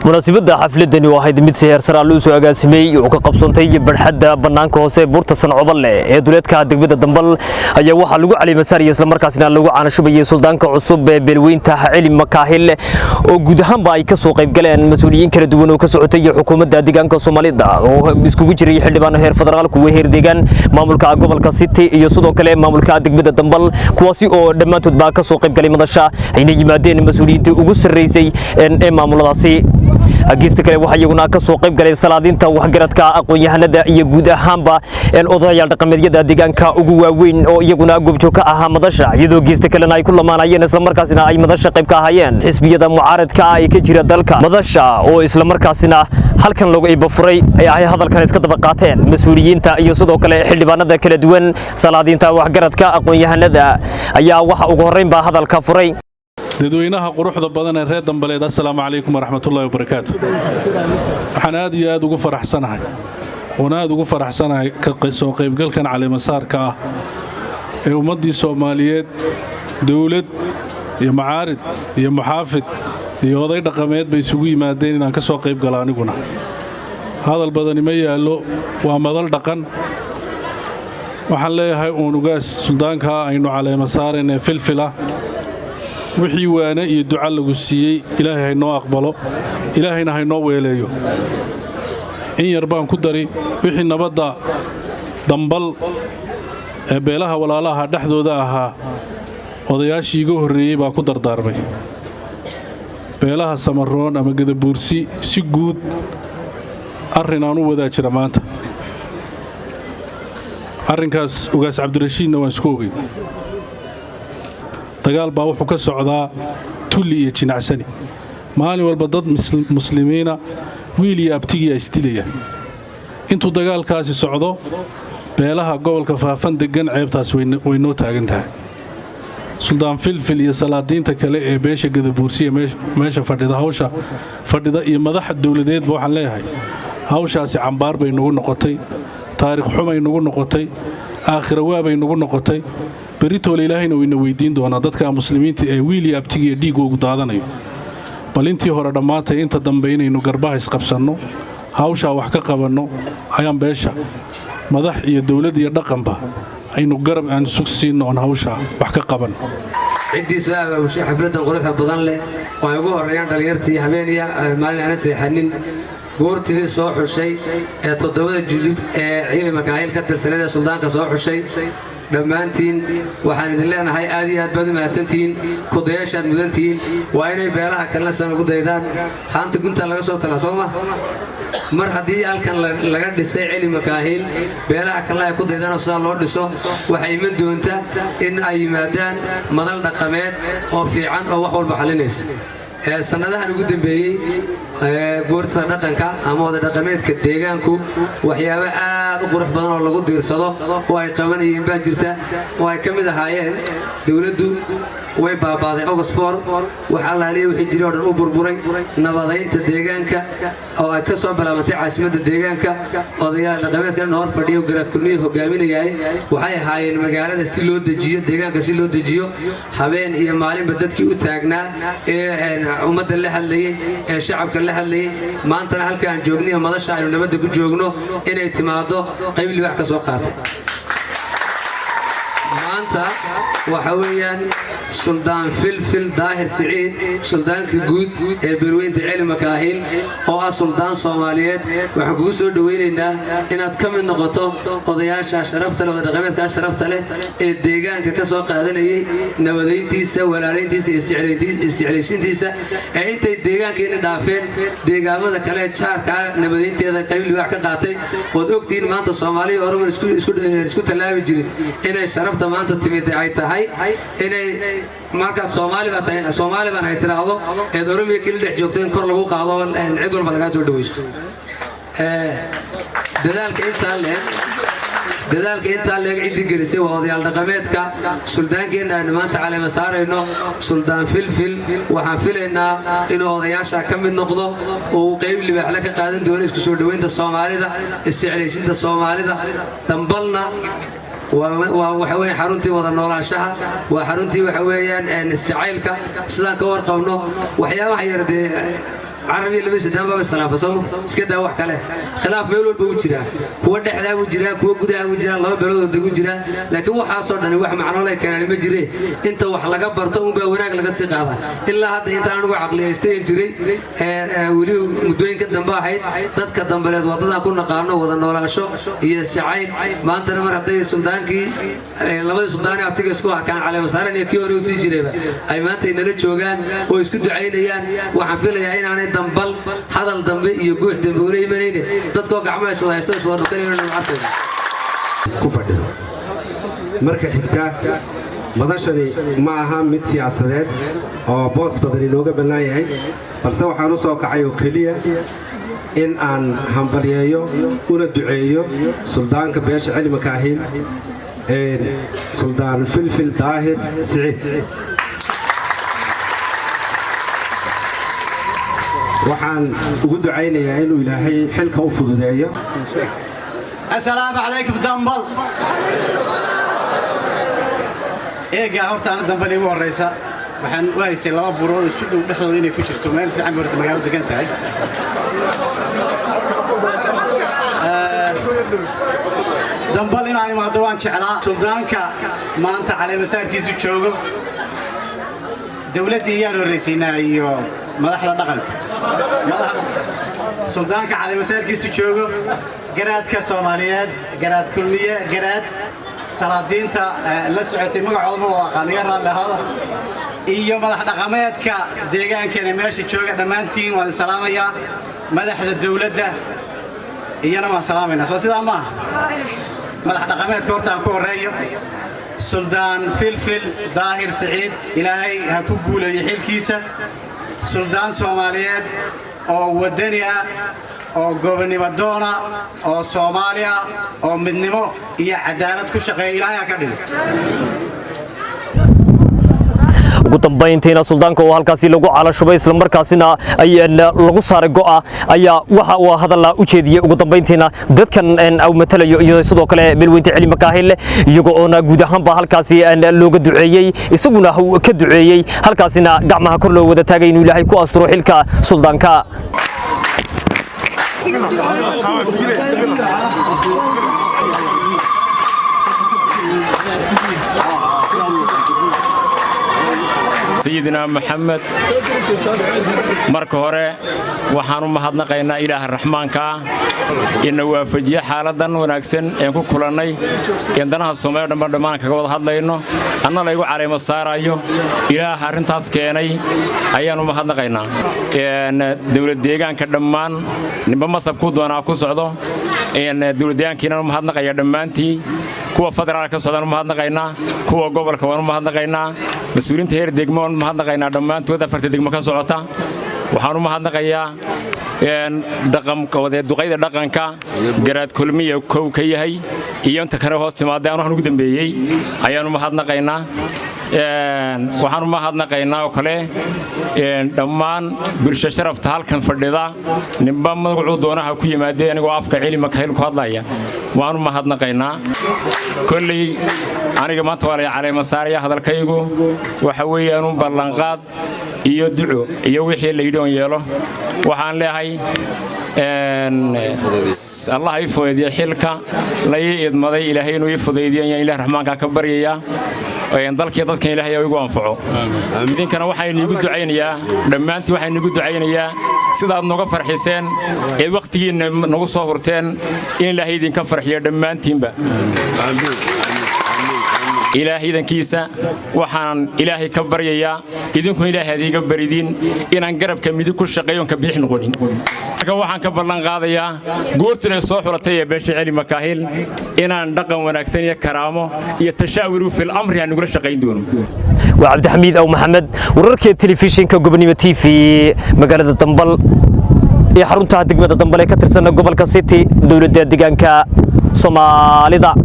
Munaasabadda xafladani oo ahayd mid si heer sare loo soo agaasimay oo ka qabsoontay barxadda bannaanka hoose buurta Sancoballe ee duleedka degmada Dambal ayaa waxaa lagu caleemasaariyay, isla markaasina lagu caanashubayay suldaanka cusub ee beelweynta Celi Makaahil, oo guud ahaanba ay ka soo qayb galeen mas'uuliyiin kala duwan oo ka socotay xukuumadda deegaanka Soomaalida, oo iskugu jiray xildhibaano heer federaal, kuwa heer deegaan, maamulka gobolka City iyo sidoo kale maamulka degmada Dambal, kuwaasi oo dhammaantood baa ka soo qayb galay madasha, ayna yimaadeen mas'uuliyiintii ugu sarreysay ee maamuladaasi. Geesta kale, waxaa iyaguna ka soo qayb galay salaadiinta, waxgaradka, aqoon-yahanada iyo guud ahaanba odayaal dhaqameedyada deegaanka ugu waaweyn oo iyaguna goobjoog ka ahaa madasha, iyadoo geesta kalena ay ku lamaanayeen, islamarkaasina ay madasha qayb ka ahaayeen xisbiyada mucaaradka ah ee ka jira dalka. Madasha oo islamarkaasina halkan looga ibafuray ay hadalkan iska daba qaateen mas-uuliyiinta iyo sidoo kale xildhibaanada kala duwan, salaadiinta, waxgaradka, aqoon-yahanada, ayaa waxa ugu horreyn baa hadalka furay dadweynaha quruxda badan ee reer Dambaleed. Assalaamu calaykum waraxmatullahi wabarakaatu. Waxaan aad iyo aad ugu faraxsanahay oon aad ugu faraxsanahay ka soo qaybgalkan caleemasaarka ah ee ummaddii Soomaaliyeed, dowlad iyo macaarid iyo muxaafid iyo oday dhaqameed bay isugu yimaadeen inaan ka soo qayb galo. Aniguna hadal badani ma yaallo, waa madal dhaqan. Waxaan leeyahay uun ugaas suldaankaa aynu caleema saareen ee Filfila, wixii waane iyo duca lagu siiyey Ilaahay haynoo aqbalo, Ilaahayna haynoo weeleeyo. In yar baan ku dari: wixii nabadda Dambal ee beelaha walaalaha dhexdooda ahaa, odayaashii iga horreeyey baa ku dardaarmay. Beelaha Samaroon ama Gadabuursi si guud, arrin aan u wadaa jira maanta. Arrinkaas ugaas Cabdirashiidna waan isku ogey. Dagaal baa wuxuu ka socdaa Tulli iyo Jinacsani. Maalin walba dad muslimiina, wiil iyo abtigiia isdilaya. Intuu dagaalkaasi socdo, beelaha gobolka Faafan deggan ceebtaas way noo taagan tahay. Suldaan Filfil iyo salaadiinta kale ee beesha Gadabuursiya meesha fadhida, hawsha fadhida iyo madaxa dowladeedba waxaan leeyahay: hawshaasi cambaar bay nagu noqotay, taariikh xumay nagu noqotay, aakhira waabay nagu noqotay. Beritoole Ilaahayna wayna weydiin doonaa dadka muslimiinta ee wiil iyo abtigiiyo dhiiggoogu daadanayo. Bal intii hore dhammaantay, inta dambe inaynu garbaha isqabsanno, hawshaa wax ka qabanno ayaan beesha, madax iyo dowlad iyo dhaqanba, aynu garab aan sug siinno oon hawshaa wax ka qaban. Ciddii soo abaabushay xafladdan quruxda badan leh oo ay ugu horreeyaan dhallinyartii habeeniya maalin aana seexanin, goortidii soo xushay ee toddobada jilib ee Ciili Makaahil ka tirsaneed ee suldaanka soo xushay, dhammaantiin waxaan idin leenahay aad iyo aad baad u mahadsantihiin, kudayaashaad mudantihiin. Waa inay beelaha kalena san ugu daydaan. Haanta gunta laga soo talaa, soo ma? Mar haddii halkan laga dhisay Celi Makaahil, beelaha kalena ay ku daydaanoo sidaa loo dhiso, waxay iman doonta in ay yimaadaan madal dhaqameed oo fiican oo wax walba xalinaysa. Sannadahan ugu dambeeyey, goorta dhaqanka ama wada dhaqameedka deegaanku waxyaabo aad u qurux badan oo lagu diirsado oo ay qabanayeen baa jirta, oo ay ka mid ahaayeen: dowladdu way baabaaday August 4, wax allaaliya wixii jiray oo dhan u burburay. Nabadaynta deegaanka oo ay ka soo bilaabantay caasimadda deegaanka, odayaal dhaqameedka dhan hor fadhiyo, Garaad Kulmiye hogaaminayay, waxay ahaayeen magaalada si loo dejiyo, deegaanka si loo dejiyo, habeen iyo maalinba dadkii u taagnaa ee ummadda la hadlayey ee shacabka la hadlayey. Maantana halka aan joogniyo madasha aynu nabadda ku joogno inay timaado, qayb libaax ka soo qaatay. Maanta waxa weeyaan Suldaan Filfil Daahir Siciid, suldaanka guud ee beelweynta Celi Makaahil, oo ah suldaan Soomaaliyeed, waxaan kugu soo dhowaynaynaa inaad ka mid noqoto odayaasha sharafta leh, odadhaqameedkaa sharafta leh ee deegaanka ka soo qaadanayay nabadayntiisa, walaalayntiisa iyo isjeclaysiintiisa, ee intay deegaankeena dhaafeen deegaamada kale jaarkaa nabadaynteeda qayb libaax ka qaatay. Ood ogtihiin maanta Soomaaliya Oroman isku tallaabi jirin inay sharafta maanta timid ay tahay inay markaad Soomaali baa tahay, Soomaali baan ay tiraahdo, eed Oromiya keli dhex joogto, in kor lagu qaado, cid walba lagaa soo dhawaysto. Dadaalka intaa leeg, dadaalka intaa leeg ciddii gelisay waa odayaal dhaqameedka. Suldaankeenna aynu maanta caleema saarayno, Suldaan Filfil, waxaan filaynaa inuu odayaasha ka mid noqdo oo uu qayb libaaxle ka qaadan doono isku soo dhoweynta Soomaalida, isjeclaysiinta Soomaalida. Dambalna waa waxa weeye xaruntii wada noolaanshaha, waa xaruntii waxa weeyaan isjacaylka. Sidaan ka warqabno, waxyaabaha yar dee. Carab iyo labadiisa daan baaba iskhilaafa, sooma? Iska daa wax kale. Khilaaf meel walba u jiraa, kuwa dhexdaa buu jiraa, kuwa gudaha buu jiraa, laba beelood oo degu jiraa. Laakiin waxaasoo dhani wax macno leh keenani ma jire. Inta wax laga barto unbaa wanaag laga sii qaadaa. Ilaa hadda intaan anigu caqliyaystay jiray, weli muddooyinka dambe ahayd, dadka dambaleed waddadaa ku naqaano wada noolaasho iyo isjacayl. Maantana mar hadday suldaankii, labadii suldaani abtiga isku ah, kaan caleemasaaran iyo kii hore u sii jirayba, ay maanta inala joogaan oo isku ducaynayaan, waxaan filayaa inaanay Dambal hadal dambe iyo guux dambe ula imanayne, dadkoo gacmaha iswada haysto, iswada dhukanayno arkayna. Ku fadhido. Marka xigta, madashani ma aha mid siyaasadeed oo boos badan inooga bannaan yahay, balse waxaan u soo kacay oo keliya in aan hambalyeeyo una duceeyo suldaanka beesha Celi Makaahiil, Suldaan Filfil Daahir Siciid. Waxaan ugu ducaynayaa inuu Ilaahay xilka u fududeeyo. Asalaamu calaykum, Dambal. Eegaa horta ana Dambal iigu horraysa. Waxaan u haystay laba buurood isu dhow dhexdooda inay ku jirto. Meel fiican bay horta magaaladu degan tahay. Dambal inaan imaado waan jeclaa. Suldaanka maanta caleemasaarkiisu joogo, dowladdii iyaan horraysiinaa iyo madaxda dhaqanka. Suldaanka caleemasaarkiisu joogo, garaadka Soomaaliyeed, Garaad Kulmiye, garaad salaadiinta la socotay, magacooda ma wada aqaan, iga raalli ahaada, iyo madax dhaqameedka deegaankana meesha jooga, dhammaantiin waan salaamayaa. Madaxda dowladda iyana waan salaamaynaa. Soo sidaa maaha? Madax dhaqameedka horta aan ku horreeyo. Suldaan Filfil Daahir Siciid, Ilaahay ha ku guuleeyo xilkiisa. Suldaan Soomaaliyeed oo waddani ah oo gobonnimo doona oo Soomaali ah oo midnimo iyo cadaalad ku shaqeeya, Ilaahay ha ka dhigo. Ugu dambayntiina suldaanka oo halkaasi lagu calashubay, islamarkaasina lagu saaray go'a, ayaa waxa uu hadalla u jeediyey ugu dambayntiina dadkan uu matalayo iyo sidoo kale beelweynta Celi Makaahil, iyaga oona guud ahaanba halkaasi looga duceeyey, isaguna ka duceeyey, halkaasina gacmaha kor loo wada taagay inuu Ilaahay ku asturo xilka suldaanka. Sayidina Maxamed. Marka hore waxaan u mahadnaqaynaa Ilaaha Raxmaanka ah ina waafajiye xaaladdan wanaagsan een ku kulannay een danaha Soomaaliya dhanba dhammaan kaga wada hadlayno, anna laygu caleemo saarayo. Ilaah arrintaas keenay ayaan u mahadnaqaynaa. Dowlad deegaanka dhammaan, ninba masabkuu doonaa ku socdo, dowlad deegaankiinaan u mahadnaqaya dhammaantii. Kuwa federaalka ka socdaan u mahadnaqaynaa, kuwa gobolka waan u mahadnaqaynaa, mas-uuliyiinta heer degmo waan u mahadnaqaynaa dhammaantood, afarta degmo ka socota. Waxaan u mahadnaqayaa duqayda dhaqanka, Garaad Kulmiya kow ka yahay iyo inta kale hoos timaadday, aan waxaan ugu dambeeyey ayaan u mahadnaqaynaa. Waxaan u mahadnaqaynaa oo kale dhammaan bulsho sharafta halkan fadhida, ninba magacuu doonaha ku yimaadee, anigoo afka Celi Makahil ku hadlaya waan u mahadnaqaynaa. Kolley aniga maanta waa lay caleema saaraya. Hadalkaygu waxa weeyaan un ballanqaad iyo duco iyo wixii la yidhi oon yeelo. Waxaan leeyahay, Allah ii fudaydiya xilka la ii idmaday. Ilaahay inuu ii fudaydiyo ayaan Ilaah Raxmaanka ka baryayaa. Dalkii dadkan Ilaahay igu anfaco. Idinkana waxaan iigu ducaynayaa dhammaantiin, waxaan iigu ducaynayaa sidaad nooga farxiseen eed wakhtigiinna nagu soo hurteen in Ilaahay idinka farxiyo dhammaantiinba. Ilaahay idankiisa waxaan Ilaahay ka baryayaa, idinkuna Ilaahay adiiga baridiin, inaan garabka midig ku shaqeeyo ka bidix noqonin. Marka waxaan ka ballan qaadayaa goortan ay soo xulatay ee beesha Celi Makaahil inaan dhaqan wanaagsan iyo karaamo iyo tashaawuru fil amri aan nagula shaqayn doono. Waa Cabdixamiid Aw Maxamed, wararka telefishinka Gobonimo TV, magaalada Dambal ee xarunta degmada Dambal ee ka tirsan gobolka City, dowladda deegaanka Soomaalida.